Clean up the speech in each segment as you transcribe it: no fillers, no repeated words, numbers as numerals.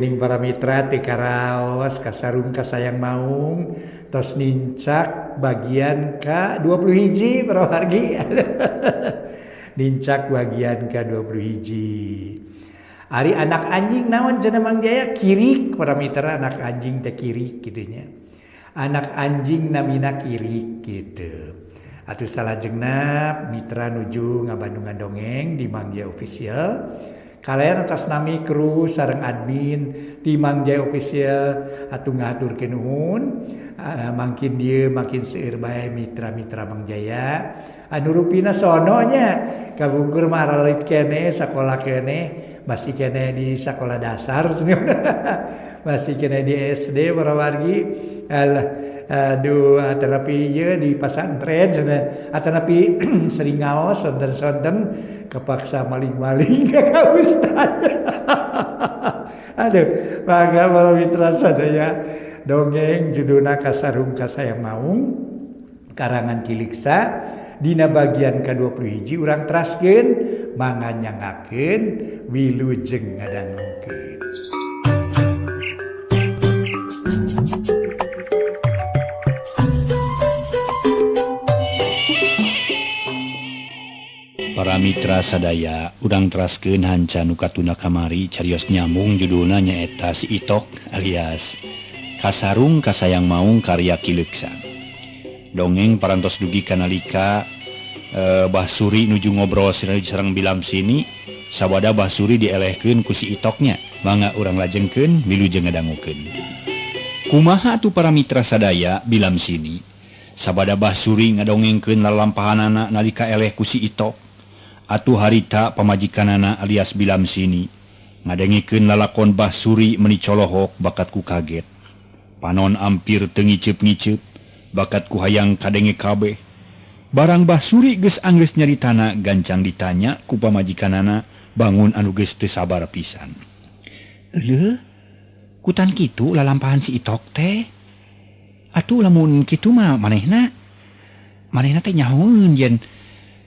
Geuning para mitra teu karaos kasarung kasayang maung tos nincak bagian ka 20 hiji para wargi. Nincak bagian ka 20 hiji. Ari anak anjing naon cenah Mang Jaya? Kirik para mitra, anak anjing teh kirik kitu nya. Anak anjing namina kirik gitu. Atuh salajengna mitra nuju ngabandungan dongeng di Mang Jaya Official. Kalian atas nami kru sareng admin di Mang Jaya Official atuh ngahaturkeun nuhun. Mangkin dieu makin seueur bae mitra-mitra Mang Jaya anu rupina sono nya kabungkur mah aralit keneh sakola keneh masih keneh di sakola dasar masih keneh di SD para wargi. Alah aduh atanapi ieu di pasantren cenah atanapi sering ngaos sonten-sonten kepaksa maling-maling ka ustad. Aduh mangga para mitra sadaya dongeng judulna Kasarung Kasayang Maung karangan Ki Leuksa dina bagian ka-20 hiji urang teraskeun mangga nyangakeun wilujeng ngadangukeun. Para mitra sadaya urang teraskeun hanca nu katuna kamari carios nyambung judulna nyaeta si Itok alias Kasarung Kasayang Maung karya Ki Leuksa. Dongeng parantos dugi kanalika Bah Suri nuju ngobrol sareng Bilam Sini sabada Bah Suri dielehkeun ku si Itoknya. Mangga urang lajengkeun wilujeng ngadangukeun. Kumaha atuh para mitra sadaya Bilam Sini sabada Bah Suri ngadongengkeun lalampahanana nalika eleh ku si Itok. Atuh harita pamajikanana alias Bilam Sini ngadengikeun lalakon Bah Suri meni colohok bakat ku kaget. Panon ampir teu ngiceup-ngiceup bakat ku hayang kadenge kabeh. Barang Bah Suri geus anggeus nyaritana gancang ditanya ku pamajikanana bangun anu geus teu sabar pisan. Euleuh, kutan kitu lalampahan si Itok teh. Atuh lamun kitu mah manehna manehna teh nyahoeun yen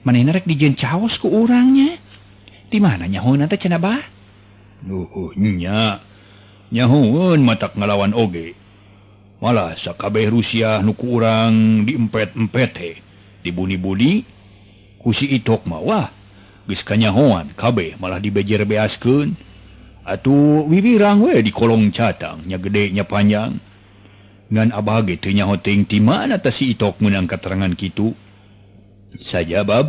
manehna rek dijieun caos ku urangnya. Di mana nyahoeunna teh cenah Bah? Duh, nya. Nyahoeun matak ngalawan oge. Malah sakabeh Rusia nu ku urang diempet-empet teh, dibuni-buni ku si Itok mah wah geus kanyahoan kabeh malah dibejer beaskeun. Atuh wiwirang we di kolong catang nya gede nya panjang. Ngan abah ge teu nyaho teuing ti mana tah si Itok meunang katerangan kitu. Sajabab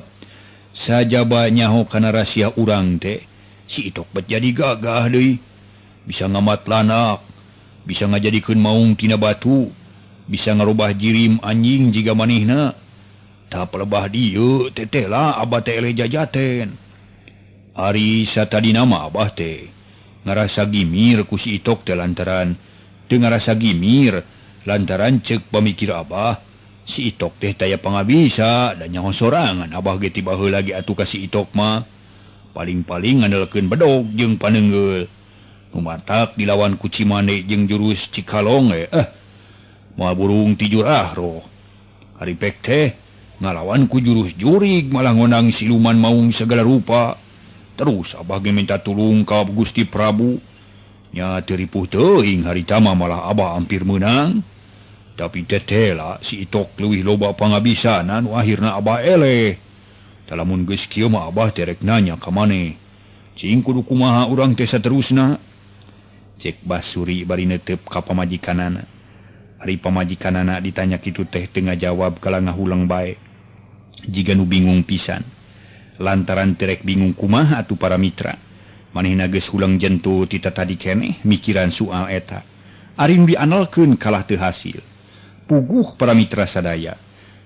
sajaba nyaho kana rahasia urang teh si Itok bet jadi gagah deui. Bisa ngamat lanak, bisa ngajadikeun maung tina batu, bisa ngarubah jirim anjing jiga manehna. Tah pelebah dieu teteh lah abah teh eleh jajaten. Ari satadina mah abah teh ngarasa gimir ku si Itok teh lantaran teu ngarasa gimir lantaran ceuk pamikir abah si Itok teh taya pangabisa dan nyaho sorangan abah ge tiba heula ge atuh ka si Itok mah paling-paling ngandelkeun bedog jeung paneunggeul. Nu matak dilawan ku Cimande jeung jurus Cikalong moal burung ti jurah roh. Ari pek teh ngalawan ku jurus jurig malah ngondang siluman maung segala rupa. Terus abah ge minta tulung ka Gusti Prabu. Nya teu ripuh teuing harita mah malah abah hampir meunang. Tapi tetela si Itok leuwih loba pangabisana nu akhirna abah eleh. Tah lamun geus kieu mah abah teh rek nanya ka maneh. Cing kudu kumaha urang teh saterusna? Cek Bah Suri bari neuteup ka pamajikanana. Ari pamajikanana ditanya kitu teh teu ngajawab kala ngahuleng bae. Jiga nu bingung pisan. Lantaran terek bingung kumaha atuh para mitra. Manehna geus huleng jentu ti tatadi keneh mikiran soal eta. Ari nu dianalkeun kalah teu hasil. Puguh para mitra sadaya.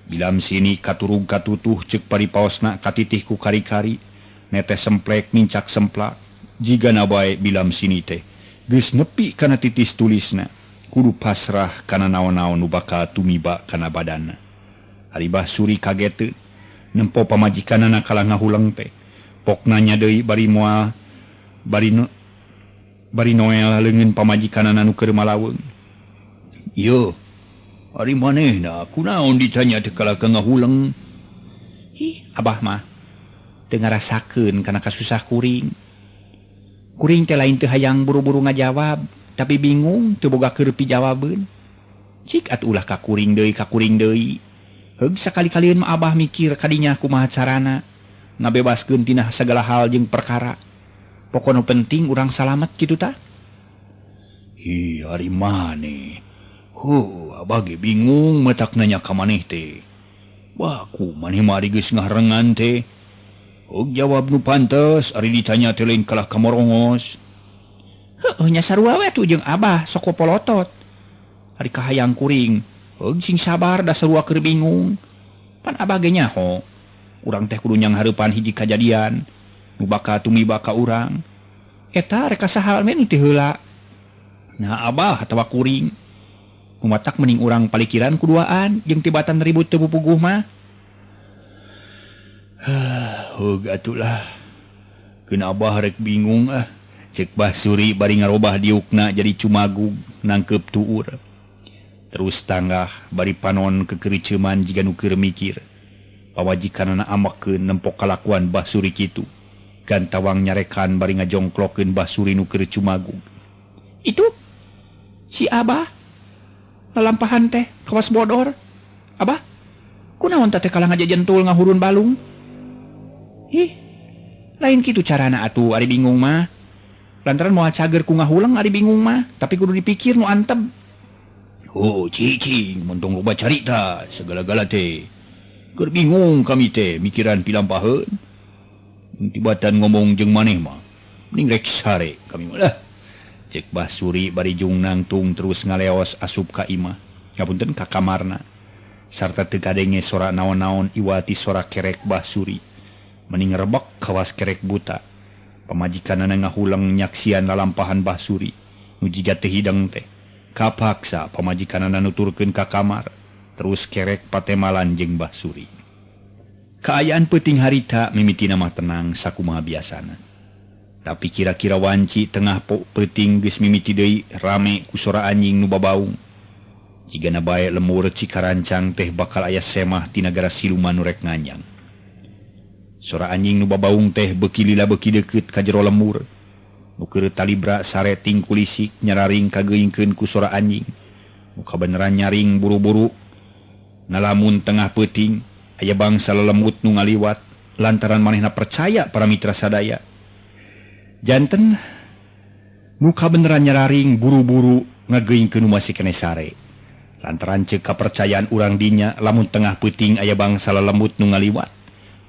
Bilam Sini katurug katutuh ceuk paripaosna katitih ku kari-kari. Netes semplek mincak semplak. Jigana bae Bilam Sini teh geus nepi kana titis tulisna. Kudu pasrah kana naon-naon nu bakal tumiba kana badanna. Ari Bah Suri kageteun nempo pamajikanana kalah ngahuleng teh. Pok nanya deui bari moal bari noel leungeun pamajikanana nu keur malaweung. Ieu ari manehna kunaon ditanya teh kalah ka ngahuleng? Ih, abah mah teu ngarasakeun kana kasusah kuring. Kuring teh lain teu hayang buru-buru ngajawab, tapi bingung teu boga keur pijawabeun. Cik atuh ulah ka kuring deui ka kuring deui. Heug sakali-kalieun mah Abah mikir kadinya kumaha carana ngabebaskeun tina sagala hal jeung perkara. Pokona penting urang salamet kitu tah. Hi ari maneh. Huh, Abah ge bingung matak nanya ka maneh teh. Wah, ku maneh mah ari geus ngaharengan teh. Heug jawab nu pantes ari ditanya teh lain kalah ka morongos. Heueuh nya sarua we atuh jeung Abah sok polotot. Ari kahayang kuring, heug sing sabar da sarua keur bingung. Pan Abah ge nyaho. Urang teh kudu nyanghareupan hiji kajadian nu bakal tumiba ka urang. Eta rek saha we nu teu heula. Nah Abah atawa kuring. Kumatak mending urang palikiran kuduaan jeung tibatan ribut teu puguh mah. Heug atulah. Keun Abah rek bingung ah. Cek Bah Suri bari ngarobah diukna jadi cumagug nangkep tuur. Terus tanggah bari panon kekericeuman jiga nu keur mikir. Pamajikanana amekeun nempok kalakuan Bah Suri kitu. Gantawang nyarekan bari ngajongklokeun Bah Suri nu keur cumagug. Itu si Abah lalampahan teh kawas bodor. Abah, kunaon teh kalah ngajajentul ngahurun balung? Ih, lain kitu carana atuh ari bingung mah. Lantaran moal cager ku ngahuleng ari bingung mah, tapi kudu dipikir nu antep. Oh, cicing, montong loba carita segala-gala teh. Keur bingung kami teh mikiran pilampaheun. Tibatan ngomong jeung maneh mah, mending rek sare kami mah lah. Cek Bah Suri bari jung nangtung terus ngaleos asup ka imah. Ngapunten ka kamarna. Sarta teu kadenge sora naon-naon iwati sora kerek Bah Suri. Mending rebek kawas kerek buta. Pamajikanana ngahuleng nyaksian lalampahan Bah Suri. Nu jiga teu hideng teh. Kapaksa pamajikanana nuturkeun ka kamar. Terus kerek patemalan jeung Bah Suri. Kaayaan peuting harita mimitina mah tenang sakumaha biasana. Tapi kira-kira wanci tengah peuting geus mimiti deui rame ku sora anjing nu babaung. Jigana bae lemur Cikarancang teh bakal aya semah ti nagara siluman nu rek nganyang. Sora anjing nu babaung teh beuki lila beuki deukeut ka jero lemur. Nu keur talibra sare tingkulisik nyararing kageuingkeun ku sora anjing. Nu kabeneran nyaring buru-buru. Nalamun tengah peuting aya bangsa lelemut nu ngaliwat lantaran manehna percaya para mitra sadaya. Janten nu kabeneran nyararing buru-buru ngageuingkeun nu masih keneh sare. Lantaran ceuk kapercayaan urang dinya lamun tengah peuting aya bangsa lelemut nu ngaliwat,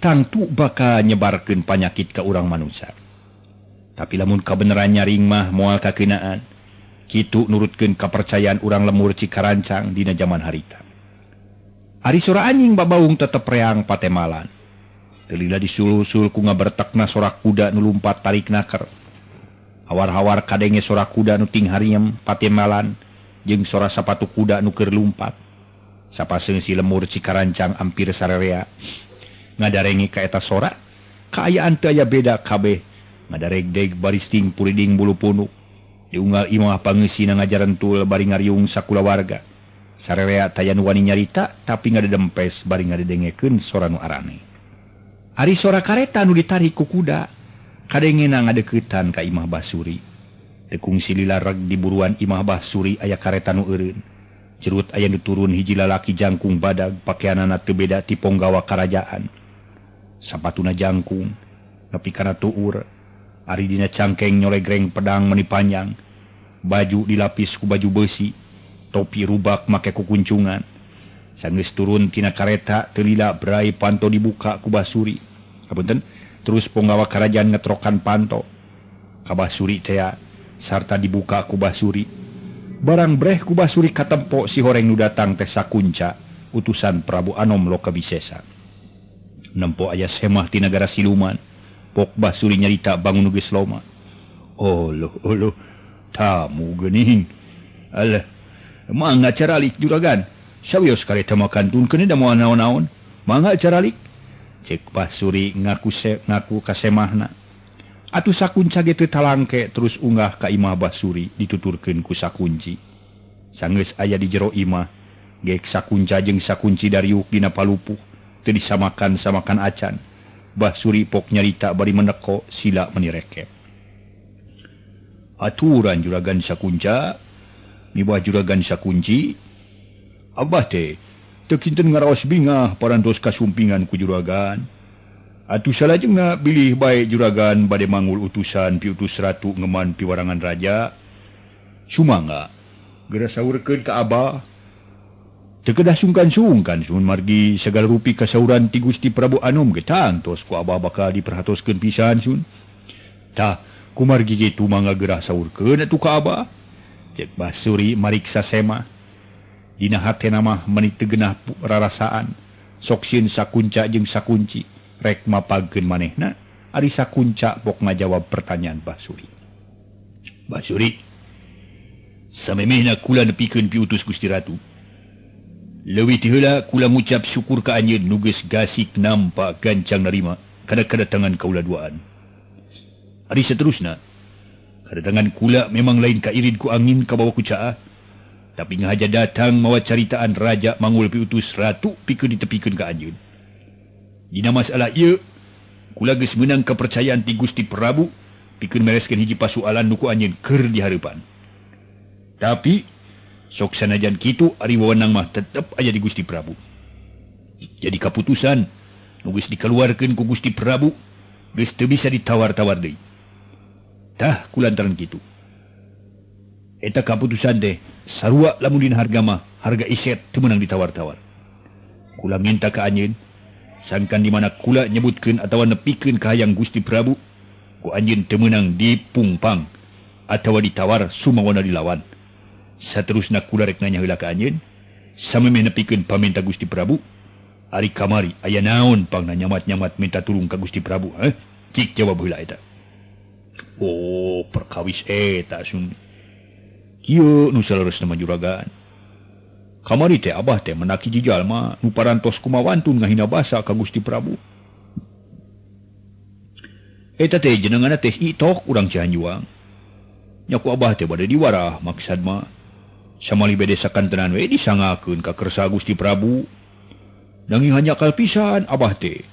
tangtu bakal nyebarkeun panyakit ka urang manusia. Tapi lamun kabeneran nyaring mah moal kakeunaan. Kitu nurutkeun kapercayaan urang lemur Cikarancang dina jaman harita. Ari sora anjing babaung tetep reang patemalan. Teu lila disulusul ku ngabertekna sora kuda nu lumpat tarik naker. Hawar-hawar kadenge sora kuda nu ting hariem patemalan jeung sora sapatu kuda nu keur lumpat. Sapaseung si lemur Cikarancang ampir sarerea ngadarenge ka eta sora, kaayaan teu aya beda kabeh. Ngadaregdeg baris ting puriding bulu punuk. Diunggal imah pangeusina ngajarentul bari ngariung sakulawarga. Sarerea taya nu wani nyarita tapi ngadedempes bari ngadedengekeun sora nu arane. Ari sora kareta nu ditarik ku kuda kadengena ngadeuketan ka imah Bah Suri. Teu kungsi lila reg di buruan imah Bah Suri aya kareta nu eureun. Jerut aya nu turun hiji lalaki jangkung badag pakeanana teu beda ti ponggawa karajaan. Sapatuna jangkung nepi kana tuur. Ari dina cangkeng nyolegreng pedang meni panjang. Baju dilapis ku baju beusi, topi rubak make kukuncungan. Sanggeus turun tina kareta teu lila brai panto dibuka ku Bah Suri. Hapunten, terus ponggawa karajaan ngetrokan panto ka Bah Suri tea sarta dibuka ku Bah Suri. Barang breh ku Bah Suri katempo si horeng nu datang teh sakunca utusan Prabu Anom Lokabisesa. Nempo aya semah ti nagara siluman. Pok Bah Suri nyarita bangun nu geus loma. Oh loh, oh loh, tamu geuning. Alah, mangga caralik juragan. Sawios kareta makan tunkeun da moal naon-naon. Mangga caralik. Cek Bah Suri ngaku kasemahna. Atuh sakunca ge teu talangke terus unggah ka imah Bah Suri dituturkeun ku sakunci. Sanggeus aya di jero imah, gek sakunca jeung sakunci dariuk dina palupuh, teu disamakan-samakan acan. Bah Suri pok nyarita bari meneko sila meni rekep. Aturan juragan sakunca mibah juragan sakunci. Abah teh teu kinten ngaraos bingah parantos kasumpingan ku juragan. Atuh salajengna bilih bae juragan bade mangul utusan piutus ratu ngeman piwarangan raja. Sumangga geura saurkeun ka abah. Teu kedah sungkan-sungkan sun margi sagala rupi kasauran ti Gusti Prabu Anom ge tangtos ku abah bakal diperhatoskeun pisan sun. Tah kumargi kitu mangga geura saurkeun atuh ka abah. Cek Basuri mariksa sema. Dina hatena mah meuni teu genah rarasaan. Sok sieun sakunca jeung sakunci rek mapagkeun manehna ari sakunca pok ngajawab pertanyaan Basuri. Basuri samemehna kula nepikeun piutus Gusti Ratu. Leuwih ti heula kula ngucap syukur ka anjeun nu geus gasik nampa gancang narima kana kadatangan kaula duaan. Ari saterusna kadatangan kula memang lain kairid ku angin kabawa ku caah, tapi ngahaja datang mawa caritaan raja mangul piutus ratu pikeun ditepikeun ka anjeun. Dina masalah ieu kula geus meunang kepercayaan ti Gusti Prabu pikeun mereskeun hiji pasualan nu ku anjeun keur dihareupan. Tapi sok sanajan kitu ari wewenang mah tetep aya di Gusti Prabu. Jadi kaputusan nu geus dikaluarkeun ku Gusti Prabu geus teu bisa ditawar-tawar deui. Tah kulantaran kitu. Eta kaputusan teh sarua lamun dina harga mah harga iset teu meunang ditawar-tawar. Kula minta ka anjeun sangkan di mana kula nyebutkeun atawa nepikeun ka hayang Gusti Prabu ku anjeun teu meunang dipungpang atawa ditawar sumawana dilawan. Saterusna kula rek nanya heula ka anjeun samemeh nepikeun paminta Gusti Prabu ari kamari aya naon pangna nyamat-nyamat minta tulung ka Gusti Prabu heh? Cik jawab heula eta. Oh perkawis eta sun kieu nu saleresna mah juragan. Kamari teh abah teh menaki jalma nu parantos kumawantun ngahina basa ka Gusti Prabu. Eta teh jenenganna teh itok urang Cihanjuang. Nya ku abah teh bade diwarah maksad mah samali bede sakantenan we disangakeun ka kersa Gusti Prabu. Nanging hanyakal pisan abah teh.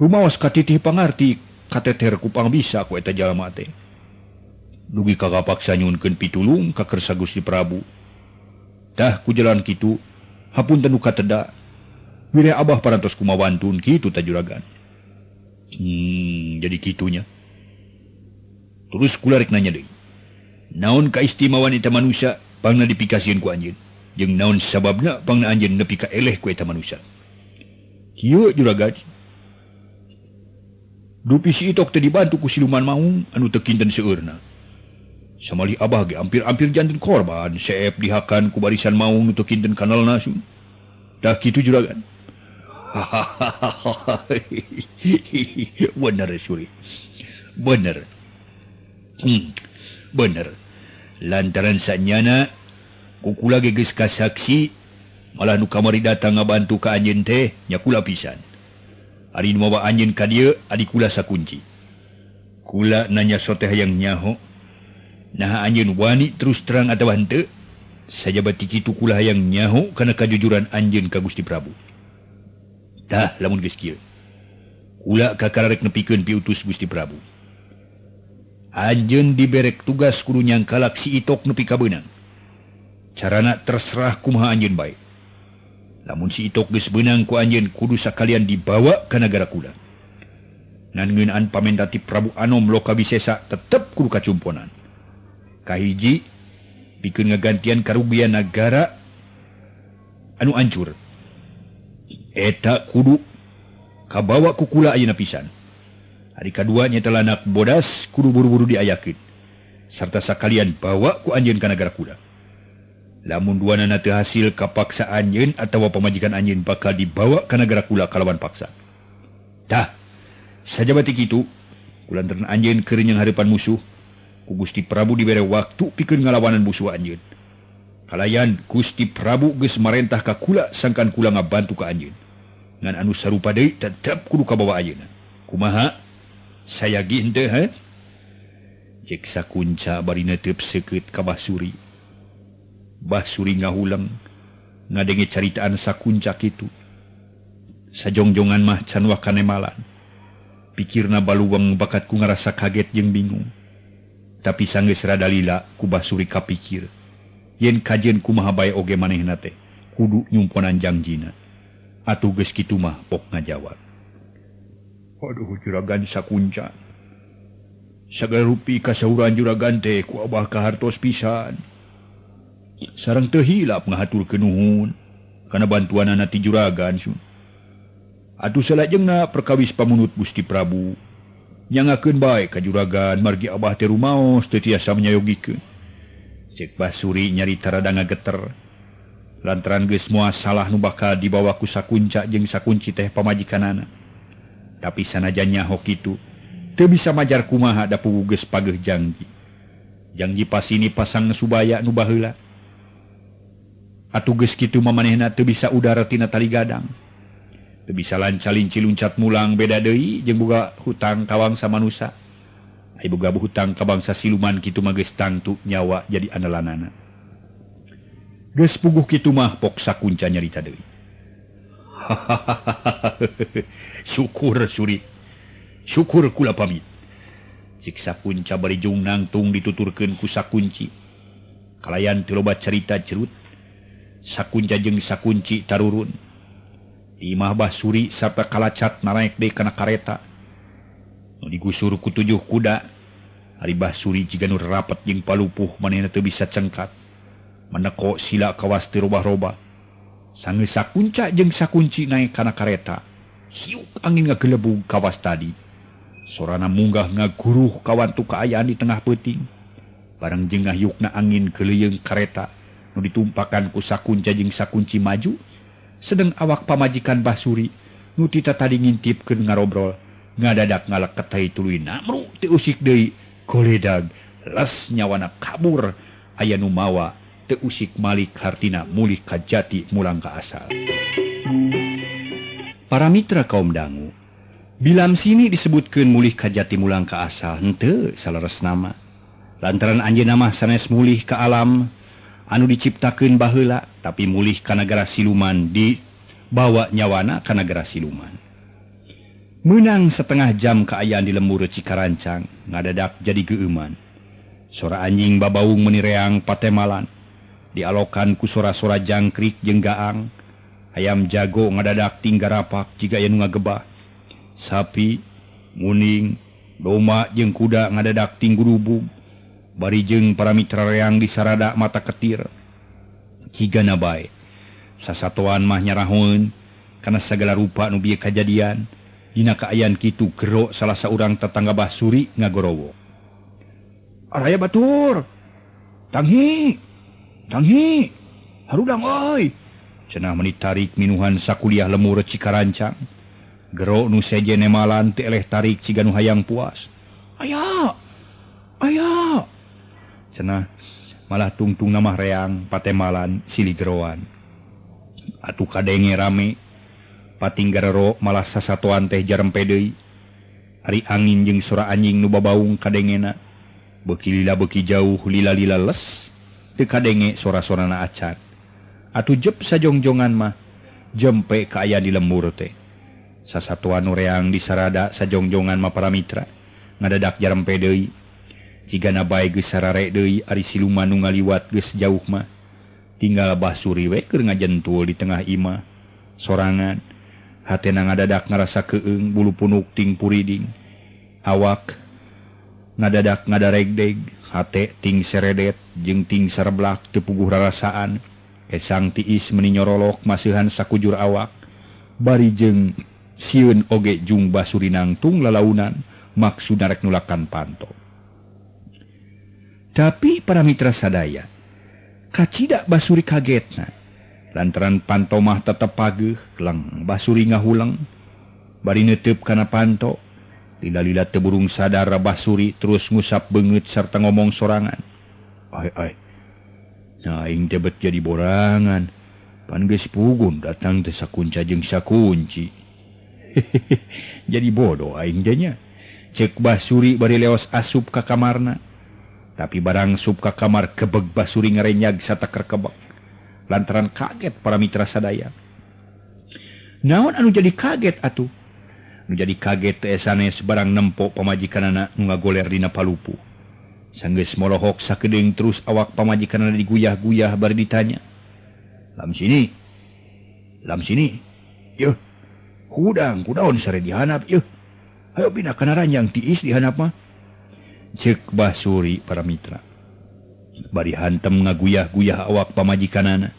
Rumaos katitih pangarti kateter ku pangbisa ku eta jalma teh. Dugi ka kapaksa nyuhunkeun pitulung ka kersa Gusti Prabu. Tah ku jalan kitu hapunten nu kateda. Wireh abah parantos kumawantun kitu ta juragan. Jadi kitunya. Terus kula rek nanya deui. Naon kaistimewaan eta manusia pangna dipikasieun ku anjeun? Jeung naon sababna pangna anjeun nepi ka eleh ku eta manusia? Kieu juragan. Dupi si itok teh dibantu ku siluman maung anu teu kinten seueurna. Samalih abah ge ampir-ampir janten korban seep dihakan ku barisan maung nu teu kinten kanalna sun. Tah kitu juragan. Bener Suri. Bener. Bener. Lantaran sanyana kukula ge geus kasaksi malah nu kamari datang ngabantu ka anjeun teh nya kula pisan. Ari nu mawa anjeun ka dieu adi kula sakunci. Kula nanya soteh hayang nyaho. Naha anjeun wani terus terang atawa henteu? Sajaba ti kitu kula hayang nyaho kana kajujuran anjeun ka Gusti Prabu. Tah lamun geus kieu. Kula kakararek nepikeun piutus Gusti Prabu. Anjeun diberek tugas kudu nyangkalak si itok nepi ka beunang. Carana terserah kumaha anjeun bae. Lamun si itok geus beunang ku anjeun kudu sakalian dibawa ka nagara kula. Ngan ngeunaan pamenta ti Prabu Anom Loka Wisesa tetep kudu kacumponan. Kahiji pikeun ngagantian karugian nagara anu ancur. Eta kudu kabawa ku kula ayeuna pisan. Hari kadua nyata lanak bodas kudu buru-buru diayakeun sarta sakalian bawa ku anjeun ka nagara kula. Lamun duanana teu hasil kapaksa anjeun atawa pamajikan anjeun bakal dibawa ka nagara kula kalawan paksa. Tah, sajaba ti kitu kulantaran anjeun keur nyanghareupan musuh ku Gusti Prabu dibere waktu pikeun ngalawanan musuh anjeun. Kalayan Gusti Prabu geus marentah ka kula sangkan kula ngabantu ka anjeun. Ngan anu sarupa deui tetep kudu kabawa ayeuna. Kumaha? Sayagi henteu he? Cek sakunca bari neuteup seukeut ka Basuri. Basuri ngahuleng ngadenge caritaan sakunca kitu. Sajongjongan mah can wakanemalan. Pikirna baluweng bakat ku ngarasa kaget jeung bingung. Tapi sanggeus rada lila ku Basuri kapikir. Yen kajeun kumaha bae oge manehna teh kudu nyumponan jangjina. Atuh geus kitu mah pok ngajawab. Aduh juragan sakunca. Sagala rupi kasauran juragan teh ku abah kahartos pisan. Sareng teu hilap ngahaturkeun nuhun kana bantuanana ti juragan sun. Atuh salajengna perkawis pamunut Gusti Prabu. Nyangakeun bae ka juragan margi abah teh rumaos teu tiasa menyayogikeun. Cek Basuri nyarita rada ngageter. Lantaran geus moal salah nu bakal dibawa ku sakunca jeung sakunci teh pamajikanana. Tapi sanajan nyaho kitu teu bisa majar kumaha da puguh geus pageuh janji. Janji pasini pasang subaya nu baheula. Atuh geus kitu mah manehna teu bisa udara tina tali gadang. Teu bisa lancalinci luncat mulang beda deui jeung boga hutang ka bangsa manusa. Ai boga hutang ka bangsa siluman kitu mah geus tangtu nyawa jadi andalanana. Geus puguh kitu mah pok sakunca nyarita deui. Syukur Suri. Syukur kula pamit. Cik sakunca bari jung nangtung dituturkeun ku sakunci. Kalayan teu loba carita cerut. Sakunca jeung sakunci tarurun. Imah Basuri sarta kalacat naraek deui kana kareta. Nu digusur ku 7 kuda. Ari Basuri jiga nu rapet jeung palupuh manehna teu bisa cengkat. Meneko sila kawas teu robah-robah. Sanggeus sakunca jeung sakunci naek kana kareta. Hiuk angin ngagelebug kawas tadi. Sorana munggah ngaguruh kawantu kaayaan di tengah peuting. Bareng jeung ngahiukna angin keleuyeung kareta nu ditumpakan ku sakunca jeung sakunci maju. Sedeng awak pamajikan Basuri nu tita tadi ngintipkeun ngarobrol ngadadak ngaleketai tuluy namru teu usik deui goledag les nyawana kabur aya nu mawa teu usik malik hartina mulih ka jati mulang ka asal. Para mitra kaum dangu, bilam sini disebutkeun mulih ka jati mulang ka asal henteu saleres nama lantaran anjeunna mah sanes mulih ka alam anu diciptakeun baheula tapi mulih ka nagara siluman dibawa nyawana ka nagara siluman. Meunang setengah jam kaayaan di lembur Cikarancang ngadadak jadi geueuman. Sora anjing babaung meuni reang patemalan dialokan ku sora-sora jangkrik jeung gaang. Ayam jago ngadadak tinggarapak jiga aya nu ngagebah. Sapi, muning, domba jeung kuda ngadadak tinggurubug. Bari jeung para mitra reang disarada mata ketir. Cigana bae. Sasatoan mah nyarahoeun kana sagala rupa nu bieu kajadian. Dina kaayaan kitu gero salah saurang tetangga Basuri ngagorowo. Araya batur. Tanghi. Tanghi. Harudang euy. Cenah meuni tarik minuhan sakuliah lemur Cikarancang. Gero nu sejen nemalan teu eleh tarik ciga nu hayang puas. Aya. Aya. Cenah malah tungtung namah reang patemalan silih geroan. Atuh kadenge rame pating garero malah sasatoan teh jarempe deui. Ari angin jeung sora anjing nu babaung kadengena. Beuki lila beuki jauh lila-lila les teu kadenge sora-sorana acan. Atuh jep sajongjongan mah jempe kaayaan di lembur teh. Sasatoan nu reang disarada sajongjongan mah para mitra ngadadak jarempe deui. Cigana bae geus sarare deui ari siluman nu ngaliwat geus jauh mah. Tinggal Basuri we keur ngajentul di tengah imah. Sorangan hatena ngadadak ngarasa keung bulu punuk ting puriding. Awak ngadadak ngadaregdeg, hate ting seredet jeung ting sareblak teu puguh rarasaan. Esang tiis meuni nyorolok maseuhan sakujur awak. Bari jeung sieun oge jung Basuri nangtung lalaunan maksudna rek nulakan panto. Tapi para mitra sadaya, kacida Basuri kagetna. Lantaran panto mah tetep pageuh, leng Basuri ngahuleng. Bari neuteup kana panto, lila-lila teu burung sadar Basuri terus ngusap beungeut sarta ngomong sorangan. Ai ai. Nah, aing teh bet jadi borangan. Pan geus pugun datang teh sakunca jeung sakunci. Jadi bodoh aing teh nya. Ceuk Basuri bari leos asup ka kamarna. Tapi barang sup ka kamar kebeg Basuri ngarenyag sataker kebek. Lantaran kaget para mitra sadaya. Naon anu jadi kaget atuh? Anu jadi kaget teh sanes barang nempo pamajikanana nu ngagoler dina palupuh. Sanggeus molohok sakedeung terus awak pamajikanna diguyah-guyah bari ditanya. Lam sini. Lam sini. Yeuh. Hudang kudaon sare dihanap yeuh. Hayo pindah kana ranjang tiis dihanap mah. Ceuk Bah Suri para mitra. Bari hantem ngaguyah-guyah awak pamajikanana.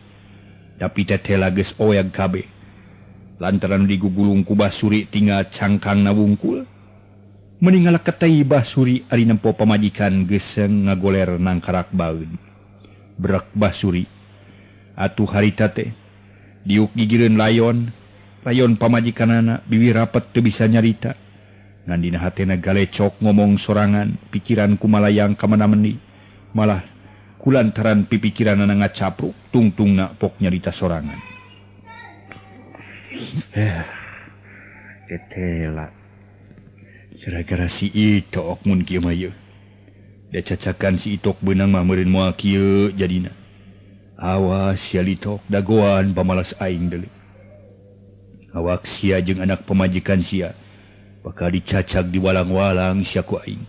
Tapi tetela geus oyag kabeh. Lantaran digugulung ku Bah Suri tinggal cangkangna wungkul. Meninggal ketai Bah Suri ari nempo pamajikan geseng ngagoler nangkarak baeun. Brek Bah Suri. Atuh harita teh diuk gigireun layon, layon pamajikanana biwir rapet teu bisa nyarita. Ngan dina hatena galecok ngomong sorangan, pikiran kumalayang ka mana-meni. Malah kulantaran pipikiranana ngacapruk, tungtungna pok nyarita sorangan. Tetela. Gara-gara si Itok mun kieu mah yeuh. Da cacakan si Itok beunang mah meureun moal kieu jadina. Awas sia Itok dagoan pamalas aing deuleu. Awak sia jeung anak pamajikan sia bakal dicacag di walang-walang sia ku aing.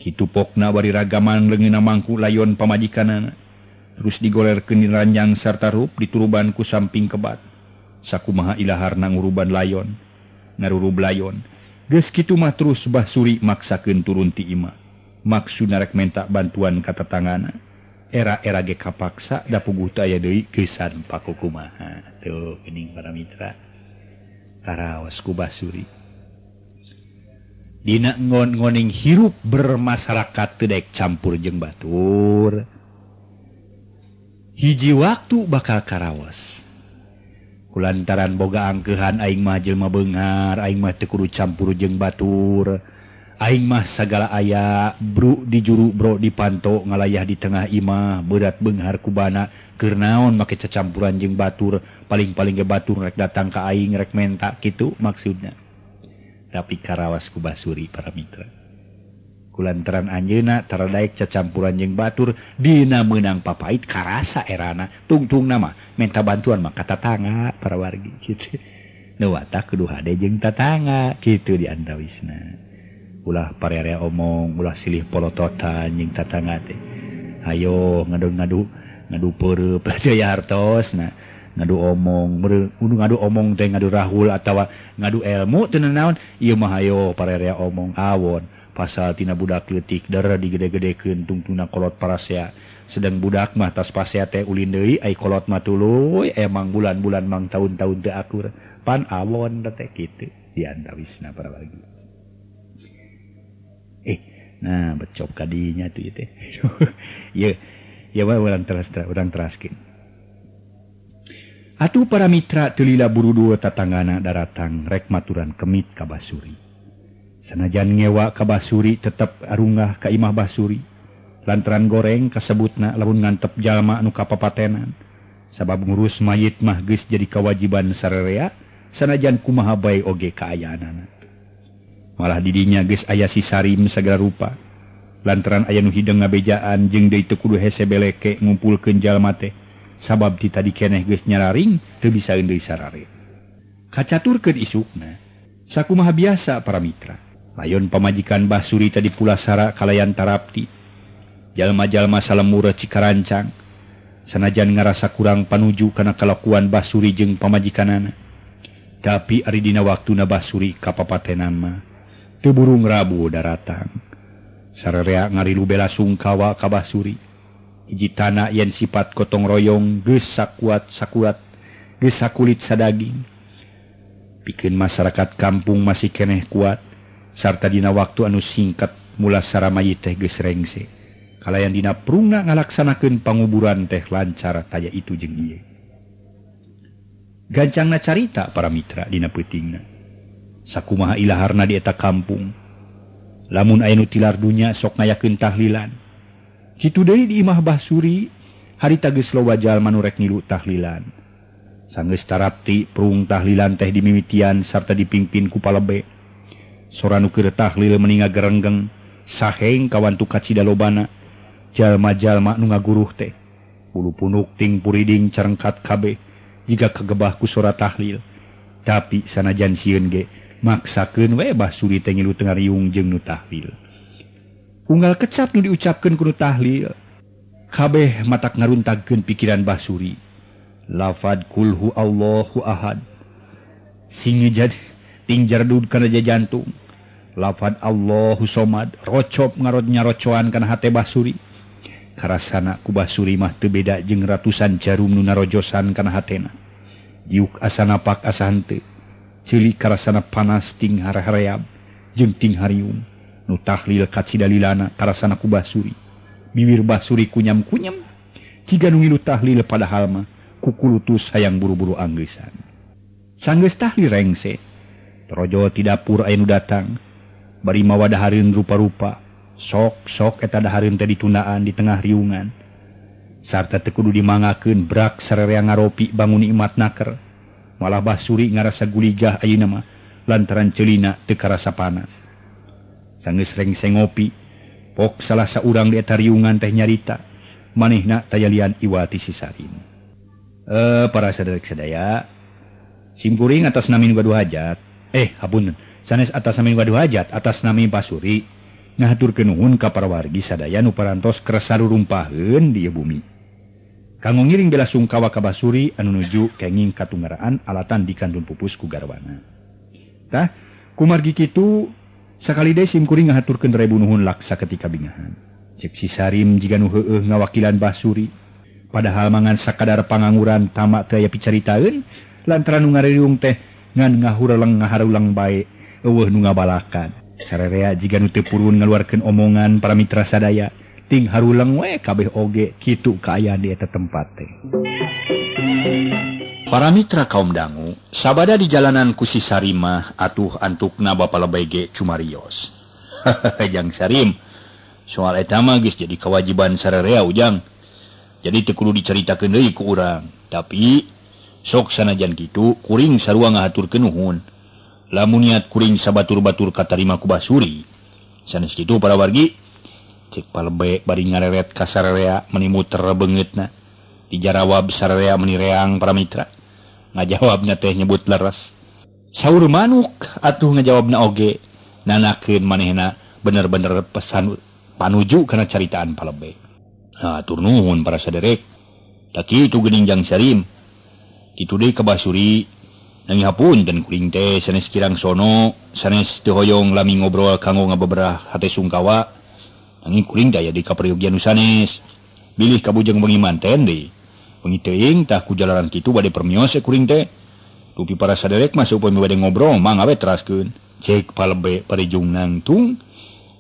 Kitu pokna bari ragaman leungeunna mangku layon pamajikanana. Terus digolerkeun di ranjang sarta rup dituruban ku samping kebat. Sakumaha ilaharna nguruban layon, ngarurub layon. Geus kitu mah terus Bah Suri maksakeun turun ti imah. Maksudna rek menta bantuan ka tetangana. Era-era ge kapaksa da puguh teu aya deui geusan pakukumaha. Tuh geuning para mitra. Karaos ku Bah Suri. Dina ngon-ngoning hirup bermasyarakat teu daek campur jeung batur. Hiji waktu bakal karaos. Kulantaran boga angkeuhan aing mah jelema beunghar, aing mah teu kudu campur jeung batur. Aing mah sagala aya, bru di juru bro di panto ngalayah di tengah imah, berat beunghar kubana, keur naon make cacampuran jeung batur, paling-paling ge batur rek datang ka aing rek menta kitu maksudna. Tapi karawas ku Bah Suri para mitra. Kulantaran anjeunna tara daek cacampuran jeung batur, dina meunang papait karasa erana, tungtungna mah menta bantuan mah ka tatangga para wargi kitu. Nu watak kudu hade jeung tatangga kitu di antawisna. Ulah parerea omong, ulah silih polototan jeung tatangga teh. Hayo ngadu-ngadu, ngadu peureub daya hartosna, ngadu omong, meureun ngadu omong teh ngadu rahul atawa ngadu ilmu teu naon, ieu mah hayo parerea omong awon. Pasal tina budak leutik der digede-gedekeun tungtungna kolot parasea. Sedang budak mah tas pasea teh ulin deui ai kolot mah tuluy emang bulan-bulan mang tahun-tahun teu akur. Pan awon teh kitu di antawisna para wargi. Nah becok kadinya tuh ieu teh. Ieu ieu wae urang teras urang teraskeun. Atuh para mitra teu lila buru-buru tatanggana daratang rek maturan kemit ka Bah Suri. Sanajan ngewa ka Bah Suri tetep arungah ka imah Bah Suri. Lantaran goreng kasebutna lamun ngantep jalma anu kapapatenan. Sabab ngurus mayit mah geus jadi kewajiban sarerea sanajan kumaha bae oge kaayaanana. Malah didinya geus aya si Sarim sagala rupa. Lantaran aya nu hideung ngabejaan jeung deui teu kudu hese beleke ngumpulkeun jalma teh. Sabab ti tadi keneh geus nyararing teu bisa deui sarare. Kacaturkeun isukna. Sakumaha biasa para mitra. Layon pamajikan Bah Suri tadi pulasara kalayan tarapti. Jalma-jalma salemur Cikarancang. Sanajan ngarasa kurang panuju kana kalakuan Bah Suri jeung pamajikanana. Tapi ari dina waktuna Bah Suri kapapatenan mah teu burung rabu daratang. Sararea ngarilu bela sungkawa ka Bah Suri. Hiji tana yen sifat gotong royong geus sakuat sakuat geus sakulit sadaging. Pikeun masyarakat kampung masih keneh kuat. Sarta dina waktu anu singkat mulasara mayit teh geus rengse. Kalayan dina prungna ngalaksanakeun panguburan teh lancar taya itu jeung ieu. Gancangna carita para mitra dina peutingna. Sakumaha ilaharna di eta kampung. Lamun aya nu tilar dunya sok ngayakeun tahlilan. Kitu deui di imah Bah Suri harita geus loba jalma nu rek ngilu tahlilan. Sanggeus tarapti prung tahlilan teh dimimitian sarta dipimpin ku palebe. Sora nu keur tahlil meni ngagerenggeng saheng kawantu kacida lobana jalma-jalma nu ngaguruh teh bulu punuk ting puriding carengkat kabeh jiga kagebah ku sora tahlil. Tapi sanajan sieun ge maksakeun we Bah Suri teh ngilu teu ngariung jeung nu tahlil. Unggal kecap nu diucapkeun ku nu tahlil. Kabeh matak ngaruntagkeun pikiran Basuri. Lafad kulhu Allahu ahad. Sing jadi ting jardud kana jantung. Lafad Allahu somad rocop ngarot nyarocoan kana hate Basuri. Karasana ku Basuri mah teu beda jeung ratusan jarum nu narojosan kana hatena. Diuk asa napak asa henteu. Ceuli karasana panas ting hareab jeung ting hariung. Nu tahlil kacidalilana karasana ku Basuri. Bibir Basuri kunyam-kunyam ciga nu ngilu tahlil padahal mah kukulutus hayang buru-buru anggeusan. Sanggeus tahlil rengse. Torojo ti dapur aya nu datang. Bari mawa dahareun rupa-rupa. Sok-sok eta dahareun teh ditundaan di tengah riungan. Sarta teu kudu dimangakeun brak sararea ngaropi bangun nikmat naker. Malah Basuri ngarasa guligah ayeuna mah lantaran ceulina teu karasa panas. Sanggeus rengse ngopi, pok salah saurang di eta riungan teh nyarita, manehna tayalian iwati si Sarim. Para saderek sadaya, simkuring atas nami nu gaduh hajat. Hapunten, sanes atas nami nu gaduh hajat, atas nami Basuri. Ngahaturkeun nuhun ka para wargi sadaya nu parantos kersa rurumpaheun di ieu bumi. Kanggo ngiring bela sungkawa ka Basuri anu nuju kenging katunggaraan alatan di kantun pupus ku garwana. Tah, kumargi kitu sakali deui simkuring ngahaturkeun rebu nuhun laksa ketika bingahan. Cek si Sarim jiga nu heueuh ngawakilan Basuri. Padahal mangan sakadar pangangguran tamak teu aya picaritaeun lantaran nu ngaririung teh ngan ngahureleng ngaharulang bae eueuh nu ngabalakan. Sararea jiga nu teu purun ngaluarkeun omongan para mitra sadaya ting haruleng we kabeh oge kitu kaayaan di eta tempat teh. Para mitra kaum dangu sabada di jalanan ku si Sarimah atuh antukna bapa lebay ge cumarios. Jang Sarim, soal eta mah geus jadi kewajiban sararea ujang. Jadi teu kudu dicaritakeun deui ku urang. Tapi sok sanajan kitu kuring sarua ngahaturkeun nuhun. Lamun niat kuring sabatur-batur katarima ku Basuri. Sanes kitu para wargi, cek palebe bari ngareret ka sararea meni muter beungeutna. Dijarawab sararea meni reang para mitra. Ngajawabna teh nyebut leres. Saur manuk atuh ngajawabna oge nanakeun manehna bener-bener pesan panuju kana caritaan palebe. Hatur nuhun para saderek. Da kitu geuning Jang Sarim. Kitu deui ka Basuri. Nanging hapunten kuring teh sanes kirang sono, sanes teu hoyong lami ngobrol kanggo ngabeberah hate sungkawa. Nanging kuring teh aya di kaperyogian nu sanes. Bilih kabujeng bengi manten deui. Bengi teuing tah ku jalaran kitu bade permios kuring teh. Dupi para saderek mah saupami bade ngobrol mangga we teraskeun. Cek palebe parijung nangtung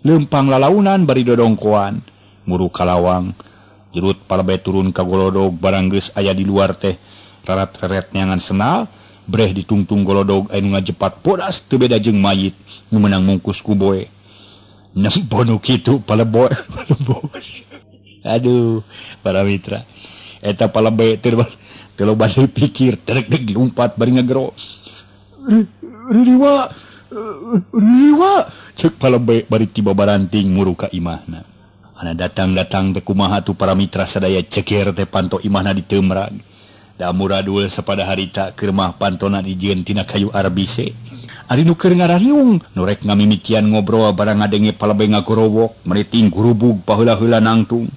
leumpang lalaunan bari dodongkoan muru kalawang. Jerut palebe turun ka golodog barang geus aya di luar teh rarat-reret neangan senal. Breh ditungtung golodog anu ngajepat bodas teu beda jeung mayit nu meunang mungkus ku boe. Nempo nu kitu paleboy. Aduh, para mitra. Eta palebe teu loba pikir, terek deg lumpat bari ngagero. Riwa, riwa, cek palebe bari tiba baranting muru ka imahna. Ana datang-datang teh kumaha tu para mitra sadaya ceker teh panto imahna diteumrag. Da muradul sapada harita keur mah pantona dijieun tina kayu arbise. Ari nu keur ngarariung nu rek ngamimitian ngobrol barang ngadenge palebe ngagorowok meriting gurubug paheula-heula nangtung.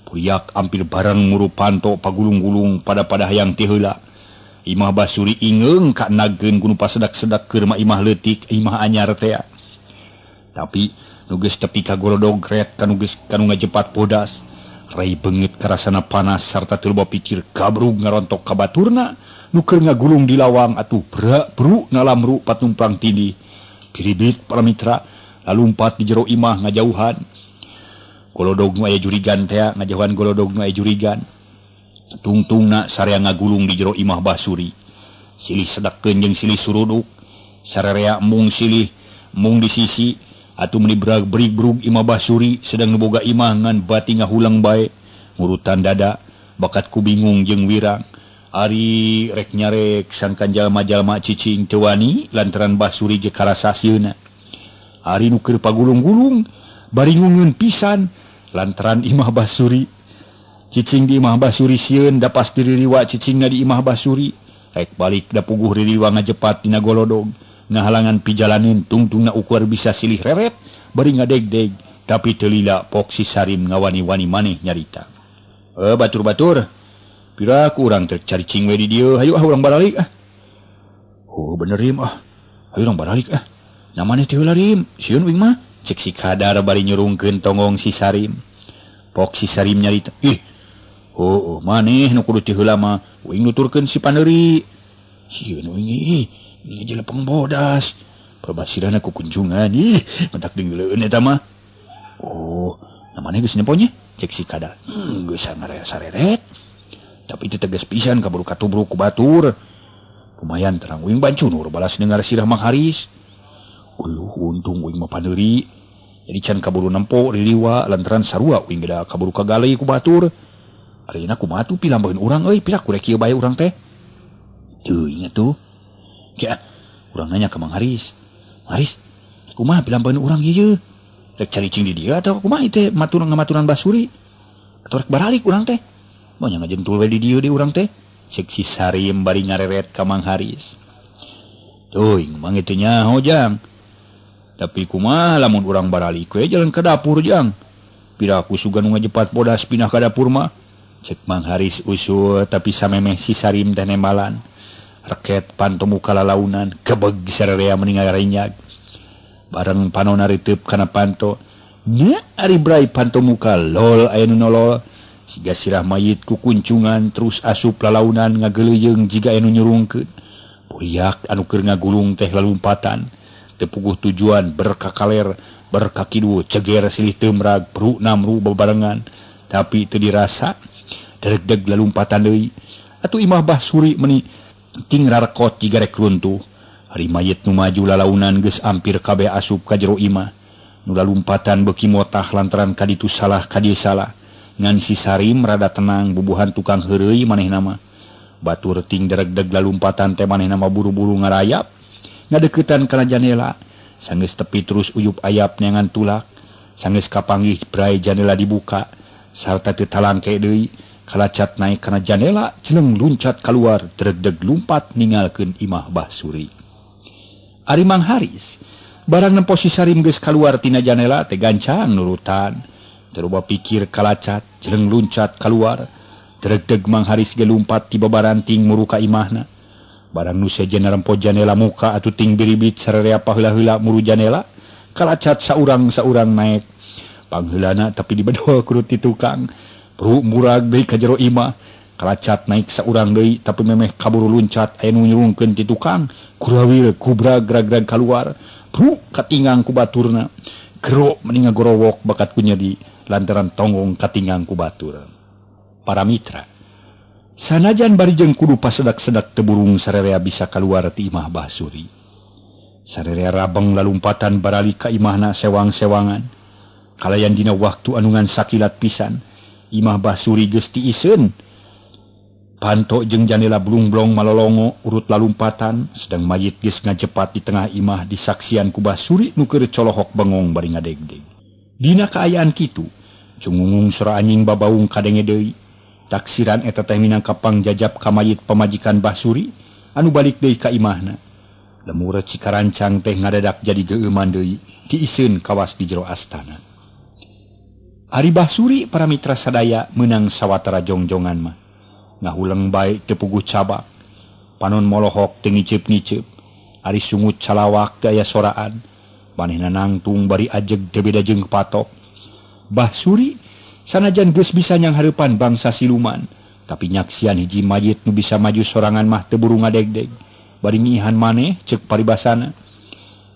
Puyak ampir barang muru panto pagulung-gulung pada-pada hayang ti heula. Imah Basuri ingeung ka nageun ku nu pasedak-sedak keur mah imah leutik imah anyar teh. Tapi nu geus tepi ka golodog ret kanu geus kanu ngajepat bodas. Rai beungeut karasana panas sarta teu loba pikir gabrug ngarontok ka baturna nu keur ngagulung di lawang atuh brak bru ngalamru patumpang tindih. Kiribit para mitra lalumpat di jero imah ngajauhan. Golodog nu aya jurigan teh ngajauhan golodog nu aya jurigan. Tungtungna sarea ngagulung di jero imah Basuri. Silih sedekeun jeung silih suruduk. Sararea mung silih mung di sisi. Atuh meni brag brig-brug imah Basuri sedang nu boga imah ngan bati ngahulang bae ngurutan dada bakat ku bingung jeung wirang. Ari rek nyarek sangkan jalma-jalma cicing teu wani lantaran Basuri ge karasa sieuna. Ari nu keur pagulung-gulung bari ngungeun pisan lantaran imah Basuri cicing di imah Basuri sieun da pasti ririwa cicingna di imah Basuri. Rek balik da puguh ririwa ngajepat dina golodog ngahalangan pijalanin tungtungna ukur bisa silih reret bari ngadegdeg Tapi teu lila pok si Sarim ngawani-wani maneh nyarita. Batur-batur. Pira ku urang teh caricing we di dieu, hayu ah urang baralik ah. Oh bener Rim ah. Hayu urang baralik ah. Na maneh teh heula Rim, sieun uing mah. Cek si Kadar bari nyurungkeun tonggong si Sarim. Pok si Sarim nyarita, ih. Oh, maneh nu kudu teh heula mah, uing nuturkeun si Paneuri. Sieun uing ih, ini jelepeng bodas. Perbasirana ku kunjungan ih, mentak denggeuleun eta mah. Oh, na maneh geus nempo nya? Cek si Kadar. Geus sareret. Tapi itu tegas pisan kaburu katubruk ku batur. Lumayan terang uing bancunur balas dengar sirah Mang Haris. Uluh untung uing mah paneuri. Jadi can kaburu nempo ririwa lantaran sarua uing geda kaburu kagalei ku batur. Ayeuna kumaha tuh pilambeun urang euy, pira kurek kieu bae urang teh. Teuing atuh. Ke urang nanya ka Mang Haris. Haris, kumaha pilambeun urang ieu? Rek caricing di dieu atau kumaha ieu teh maturan ngamaturan Basuri? Atau rek baralik urang teh? Banyak ngajentul we di dieu di urang teh. Cek si Sarim bari ngareret ka Mang Haris. Teuing mang itu nyaho jang. Tapi kumaha lamun urang baralik we jalan ke dapur jang. Pira aku sugan nu ngajepat bodas pindah ka dapur mah. Cek Mang Haris usul tapi samemeh si Sarim teh nembalan. Reket panto muka lalaunan kebeg sararea meninggal renyag. Bareng panona riteup kana panto. Nya ari brai panto muka lol aya nu nolol. Siga sirah mayit ku kuncungan terus asup lalaunan ngageleuyeung jiga anu nyurungkeun. Buriak anu keur ngagulung teh lalumpatan. Teu puguh tujuan berkakaler, berkakidu ceger silih teumrag peru namru bebarengan. Tapi teu dirasa deg-deg lalumpatan deui. Atuh imah Basuri meuni ting rarekot jiga rek runtuh. Ari mayit nu maju lalaunan geus ampir kabeh asup ka jero imah. Nu lalumpatan beuki motah lantaran kaditu salah kadieu salah. Ngan si Sarim rada tenang bubuhan tukang heureuy manehna mah. Batur ting deregdeg lalumpatan teh manehna mah buru-buru ngarayap ngadeukeutan kana janela. Sanggeus tepi terus uyup ayap neangan tulak. Sanggeus kapanggih brai janela dibuka sarta teu talangke deui. Kalacat naik kana janela jeleng luncat kaluar deregdeg lumpat ninggalkeun imah Basuri. Ari Mang Haris barang nempo si Sarim geus kaluar tina janela teh gancang nurutan. Teruba pikir kalacat, jeleng luncat keluar. Deg-deg Mang Haris ge lumpat ti babaranting muru ka imahna. Barang nu sejen narempo janela muka atuh ting biribit sararea paheula-heula muru janela. Kalacat saurang-saurang naek. Pangheulana tapi dibedol kurut ti tukang. Peru murag deui ka jero imah. Kalacat naik saurang deui tapi memeh kaburu luncat aya nu nyurungkeun ti tukang. Kurawil kubrag grag-grag kaluar. Peru katingang ku baturna. Gero meni ngagorowok bakat ku nyeri. Lantaran tonggong katingang ku batur. Para mitra, sanajan bari jeung kudu pasedak-sedak teburung sararea bisa kaluar ti imah Basuri. Sararea rabeng lalumpatan baralik ka imahna sewang-sewangan. Kalayan dina waktu anu ngan sakilat pisan, imah Basuri geus tiiseun. Panto jeung janela blung-blong malolongo urut lalumpatan, sedang mayit geus ngajepat di tengah imah disaksian ku Basuri nu keur colohok bengong bari ngadegdeg. Dina kaayaan kitu, cungungung sora anjing babaung kadenge deui. Taksiran eta teh minangka pangjajab ka mayit pamajikan Basuri anu balik deui ka imahna. Lemur Cikarancang teh ngadadak jadi geueuman deui, tiiseun kawas di jero astana. Ari Basuri para mitra sadaya meunang sawatara jongjongan mah. Ngahuleng bae teu puguh cabak. Panon molohok teu ngiceup-ngiceup. Ari sungut calawak teu aya soraan. Manehna nangtung bari ajeg teu beda jeung patok. Basuri sanajan geus bisa nyanghareupan bangsa siluman, tapi nyaksian hiji mayit nu bisa maju sorangan mah teu buru ngadegdeg. Bari ngihan maneh ceuk paribasana.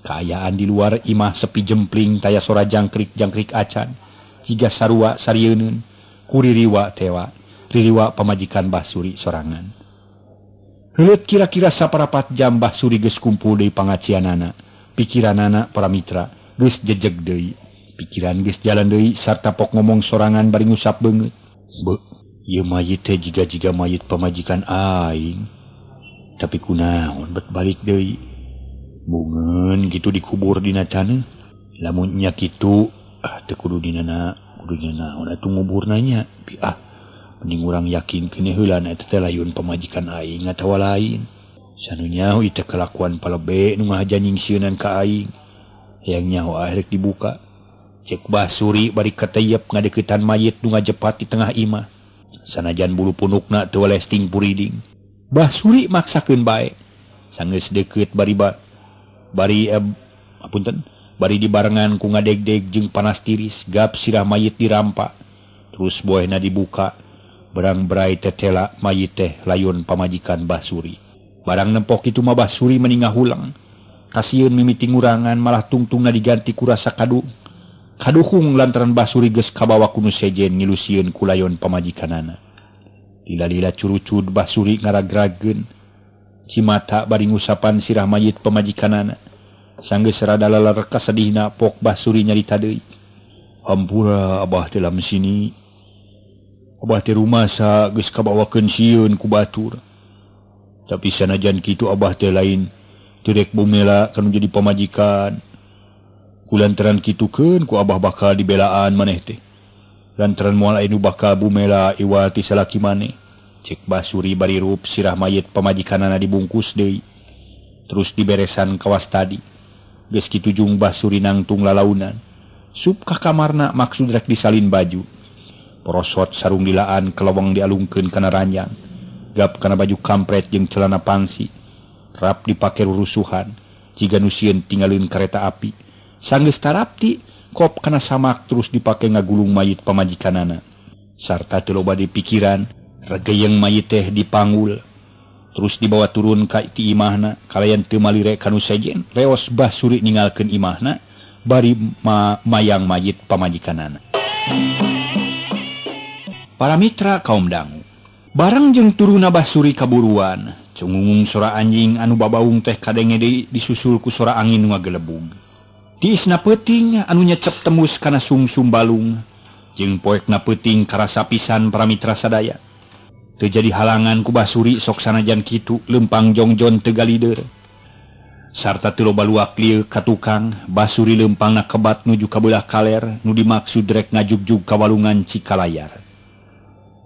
Kaayaan di luar imah sepi jempling taya sora jangkrik-jangkrik acan. Jiga sarua sarieunun, kuririwa tewa, ririwa pamajikan Basuri sorangan. Heuleut kira-kira saparapat jam Basuri geus kumpul deui pangacianana. Pikiranana para mitra geus jejeg deui. Pikiran geus jalan deui sarta pok ngomong sorangan bari ngusap beungeut. Beuh, ieu mayit teh jiga-jiga mayit pamajikan aing. Tapi kunaon bet balik deui. Bungeun kitu dikubur dina taneuh. Lamun nya kitu ah teu kudu dina kudu naon atuh nguburna nya. Ah, mending urang yakin keneh heula na eta teh layun pamajikan aing atawa lain. Sanu nyaho ieu teh kalakuan palebe nu ngahaja nyingsieunan ka aing. Hayang nyaho ah rek dibuka. Cek Bah Suri bari kateyep ngadeuketan mayit nu ngajepat di tengah imah. Sanajan bulu punukna teu welesting puriding. Bah Suri maksakeun bae. Sanggeus deukeut bari bari dibarengan ku ngadegdeg jeung panas tiris, gap sirah mayit dirampa. Terus boehna dibuka, berang berai tetela mayit teh layon pamajikan Bah Suri. Barang nempok itu mah Bah Suri meningah hulang. Kasieun mimiti ngurangan malah tungtungna diganti ku rasa kaduhung lantaran Bah Suri geus kabawa ku nu sejen ngilu sieun ku layon pamajikanana. Lila-lila curucud Bah Suri ngaragrageun cimata bari ngusapan sirah mayit pamajikanana. Sanggeus rada lalar kasedihna pok Bah Suri nyarita deui. Hampura abah teh lam sini. Abah teh rumasa geus kabawakeun sieun ku batur. Tapi sanajan kitu abah teh lain teu rek bumela kanu jadi pamajikan. Kulantaran kitukeun ku abah bakal dibelaan maneh teh. Lantaran moal aya nu bakal bumela iwal ti salaki maneh. Cek Bah Suri bari rup sirah mayit pamajikanana dibungkus deui. Terus diberesan kawas tadi. Geus kitu jung Bah Suri nangtung lalaunan. Sup ka kamarna maksud rek disalin baju. Porosot sarung dilaan keleweng dialungkeun kana ranjang. Gap kana baju kampret jeung celana pangsi. Rap dipake rurusuhan. Jiga nu sieun tinggalin kareta api. Sanggeus tarapti kop kana samak terus dipake ngagulung mayit pamajikanana. Sarta teu loba dipikiran, regeyeng mayit teh dipanggul. Terus dibawa turun ka ti imahna, kalayan teu malire ka nu sejen. Reos Bah Suri ninggalkeun imahna bari mayang mayit pamajikanana. Para mitra kaum dangu, bareng jeung turuna Bah Suri kaburuan, cungungung sora anjing anu babaung teh kadenge deui disusul ku sora angin nu ngagelebug. Tiisna peuting anu nyecep tembus kana sungsum balung, jeung poekna peuting karasa pisan para mitra sadaya. Teu jadi halangan ku Bah Suri sok sanajan kitu leumpang jongjon teu galider. Sarta teu loba luak lieu ka tukang, Bah Suri leumpangna kebat nuju ka beulah kaler nu dimaksud rek ngajugjug ka walungan Cikalayar.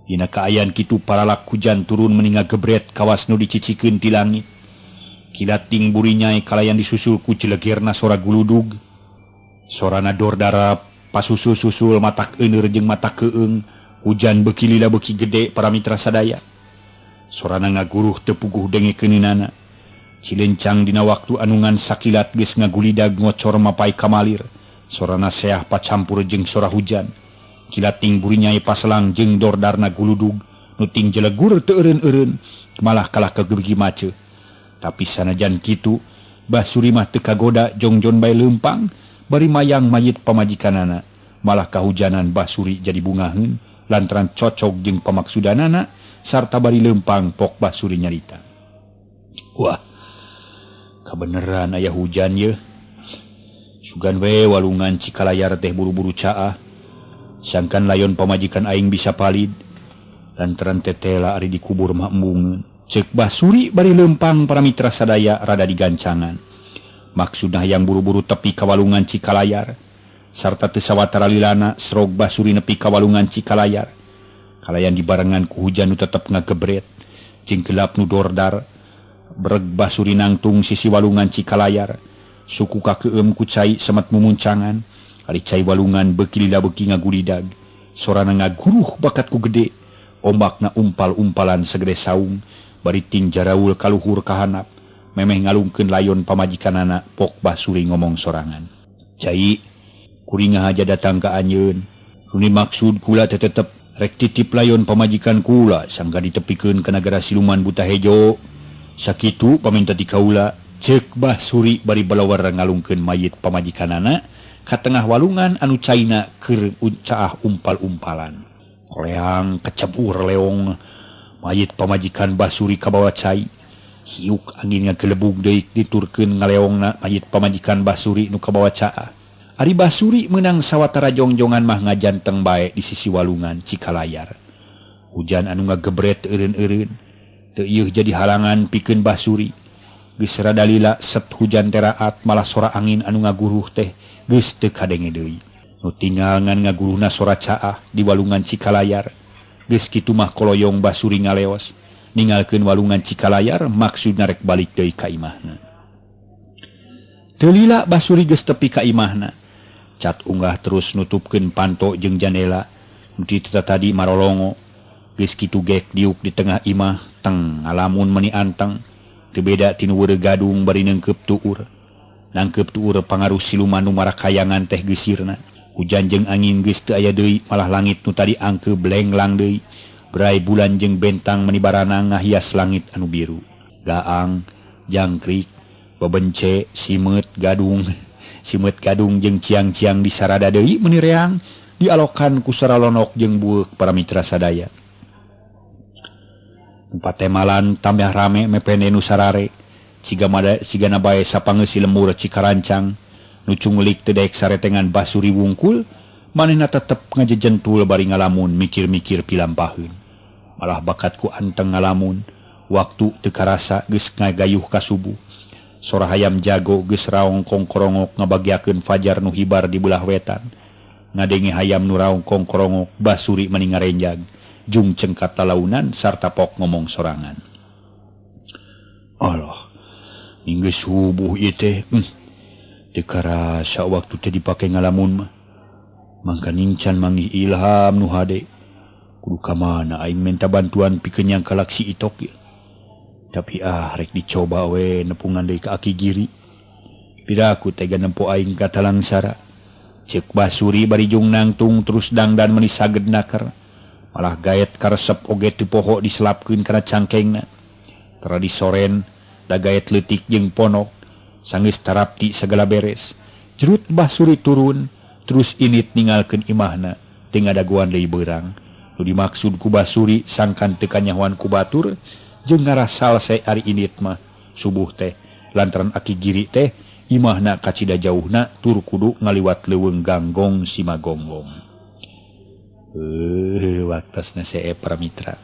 Dina kaayaan kitu paralak hujan turun meninga gebret kawas nu dicicikeun ti langit. Kilat ting burinyai kalayan disusul ku cilegerna sora guludug. Sorana dordara pasusul-susul matak euneur jeung matak keung, hujan beuki lila beuki gede para mitra sadaya. Sorana ngaguruh teu puguh dengekeunana. Cilencang dina waktu anu ngan sakilat geus ngagulidag ngocor mapai kamalir. Sorana seah pacampur jeung sora hujan. Kilat ting burinyai paselang jeung dordarna guludug nu ting jelegur teu eureun-eureun malah kalah kagebegi mace. Tapi sanajan kitu Bah Suri mah teu kagoda jongjon bae leumpang bari mayang mayit pamajikanana. Malah kahujanan Bah Suri jadi bungaheun lantaran cocok jeung pamaksudanana sarta bari leumpang pok Bah Suri nyarita. Wah, kabeneran aya hujan yeuh. Sugan we walungan Cikalayar teh buru-buru caah. Sangkan layon pamajikan aing bisa palid lantaran tetela ari dikubur mah embungeun. Cek Bah Suri bari leumpang para mitra sadaya rada digancangan. Maksudna hayang buru-buru tepi ka walungan Cikalayar. Sarta teu sawatara lilana srog Bah Suri nepi ka walungan Cikalayar. Kalayan dibarengan ku hujan nu tetep ngagebret jeung gelap nu dordar. Breg Bah Suri nangtung sisi walungan Cikalayar. Suku kakeum ku cai semet mumuncangan. Ari cai walungan beuki lila beuki ngagulidag. Sorana ngaguruh bakat ku gede. Ombakna umpal-umpalan segede saung. Bari ting jaraul kaluhur kahanap. Memeh ngalungkeun layon pamajikanana pok Bah Suri ngomong sorangan. Cai, kuring aja datang ka anjeun. Runi maksud kula teh tetep rek titip layon pamajikan kula sangka ditepikeun ka nagara siluman buta hejo. Sakitu paminta ti kaula. Ceuk Bah Suri bari balawar ngalungkeun mayit pamajikanana ka tengah walungan anu caina keur caah umpal-umpalan. Koleang kecebur leong mayit pamajikan Bah Suri kabawa cai. Hiuk angin ngagelebug deui diturkeun ngaleongna mayit pamajikan Bah Suri nu kabawa caah. Ari Bah Suri meunang sawatara jongjongan mah ngajanteng bae di sisi walungan Cikalayar. Hujan anu ngagebret eureun-eureun teu ieuh jadi halangan pikeun Bah Suri. Geus rada lila set hujan teraat malah sora angin anu ngaguruh teh geus teu kadenge deui. Nu tinggal ngan ngaguruhna sora caah di walungan Cikalayar. Geus kitu mah koloyong Bah Suri ngaleos ninggalkeun walungan Cikalayar maksudna rek balik deui ka imahna. Teu lila Bah Suri geus tepi ka imahna. Cat unggah terus nutupkeun panto jeung jandela. Nu tadi marolongo. Geus kitu gek diuk di tengah imah teng ngalamun meni anteng. Teu beda tinu weureu gadung bari neungkeup tuur. Nangkeup tuur pangaruh siluman nu marakayangan teh geusirna. Hujan jeung angin geus teu aya deui, malah langit nu tadi angkeu blenglang deui. Berai bulan jeung bentang meni baranang ngahias langit anu biru. Gaang, jangkrik, bebence, simeut gadung, simeut gadung jeung ciang-ciang disarada deui meuni reang dialokan ku saralonok jeung bueuk para mitra sadaya. Patemalan tambah rame mepende nu sarare, sigana bae sapangeusi lemur Cikarancang, nu cunglik teu daek saretengan Basuri wungkul, manehna tetep ngajejentul bari ngalamun mikir-mikir pilampaheun. Malah bakat ku anteng ngalamun, waktu teu karasa geus ngagayuh ka subuh. Sora hayam jago geus raong kongkorongok ngabagiakeun fajar nu hibar di belah wetan. Ngadenge hayam nu raong kongkorongok Basuri meni ngarenjag, jung cengkat talaunan sarta pok ngomong sorangan. Allah, geus subuh ieu teh. Teu karasa waktu teh dipake ngalamun mah. Mangkaning can manggih ilham nu hade. Kudu ka mana aing minta bantuan pikeun nyangkalak si Itok ieu. Tapi rek dicoba we nepungan deui ka Aki Giri. Piraku tega nempo aing ka Talangsara. Ceuk Basuri bari jung nangtung terus dangdan meni saged naker. Malah gaet karesep oge teu poho diselapkeun kana cangkengna. Tara disoren da gaet leutik jeung ponok. Sanggeus tarapti sagala beres. Jerut Basuri turun terus init ninggalkeun imahna teu ngadaguan deui beurang. Nu dimaksud ku Basuri sangkan teu kanyahoan ku batur jeung ngarah salse ari init mah subuh teh lantaran Aki Giri teh imahna kacida jauhna tur kudu ngaliwat leuweung ganggong Simagonggong. Waktasna see para mitra.